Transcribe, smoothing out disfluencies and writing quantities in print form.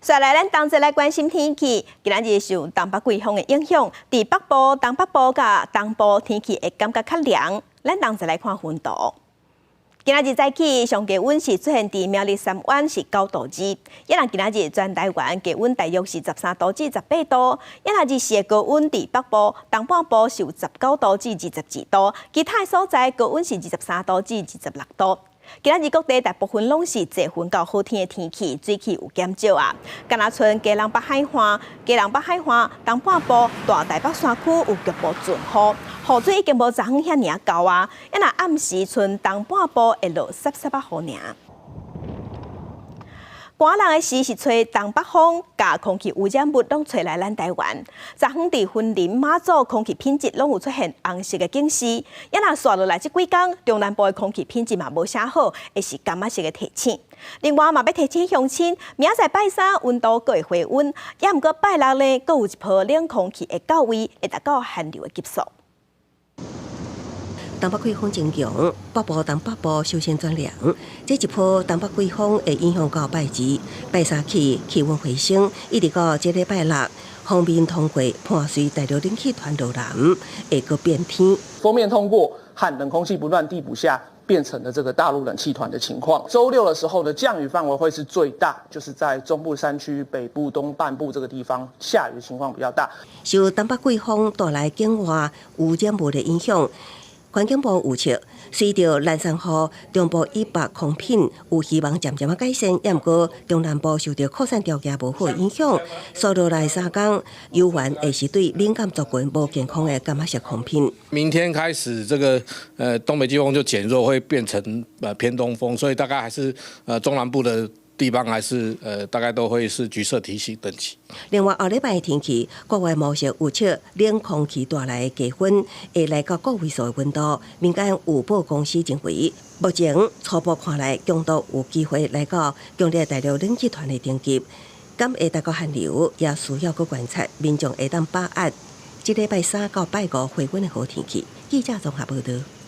紲來，咱同齊來關心天氣。今仔日受東北季風的影響，佇北部、東北部佮東部天氣會感覺較涼。咱同齊來看溫度。今仔日早起上低溫是出現佇苗栗三灣是9度2，抑若今仔日全台灣低溫大約是13度至18度。抑若日時的高溫佇北部、東半部是有19度至22度，其他的所在高溫是23度至26度。今仔日各地大部分攏是濟雲到好天的天氣，水汽有減少啊。敢若賰基隆北海岸、基隆北海岸、東半部、大台北山區有局部陣雨，雨水已經無昨昏遐爾厚啊。抑若暗時賰東半部會落濕濕仔雨爾。寒冷的時是吹東北風，共空氣污染物攏吹來咱台灣。昨昏佇雲林馬祖空氣品質攏有出現紅色的警示。抑若紲落來這幾工，中南部的空氣品質嘛無啥好，會是柑仔色的提醒。另外嘛欲提醒鄉親，明仔載拜三溫度閣會回溫，抑毋過拜六呢，閣有一波冷空氣會到位，會達到寒流的級數。東北季風增強，北部、東北部首先轉涼。這一波東北季風會影響到拜二、拜三起氣溫回升，一直到這禮拜六，鋒面通過，伴隨大陸冷氣團落南，會閣變天。鋒面通過和冷空氣不斷遞補下，變成了這個大陸冷氣團的情況。週六的時候呢，降雨範圍會是最大，就是在中部山區、北部東半部這個地方下雨的情況比較大。受東北季風帶來境外污染物的影響。環境部預測，隨著蘭山號中部以北空品有希望漸漸仔改善，抑毋過中南部受著擴散條件無好影響，紲落來3工猶原會是對敏感族群無健康的柑仔色空品。明天開始，這個東北季風就減弱，會變成偏東風，所以大概還是中南部的地方還是大概都會是橘色提醒等級。另外，後禮拜的天氣，國外模式預測冷空氣帶來的低溫會來到個位數的溫度。民間預報公司認為，目前初步看來，強度有機會來到強烈大陸冷氣團的等級，敢會達到寒流，也需要閣觀察，民眾會當把握這禮拜三到拜五回溫的好天氣。記者綜合報道。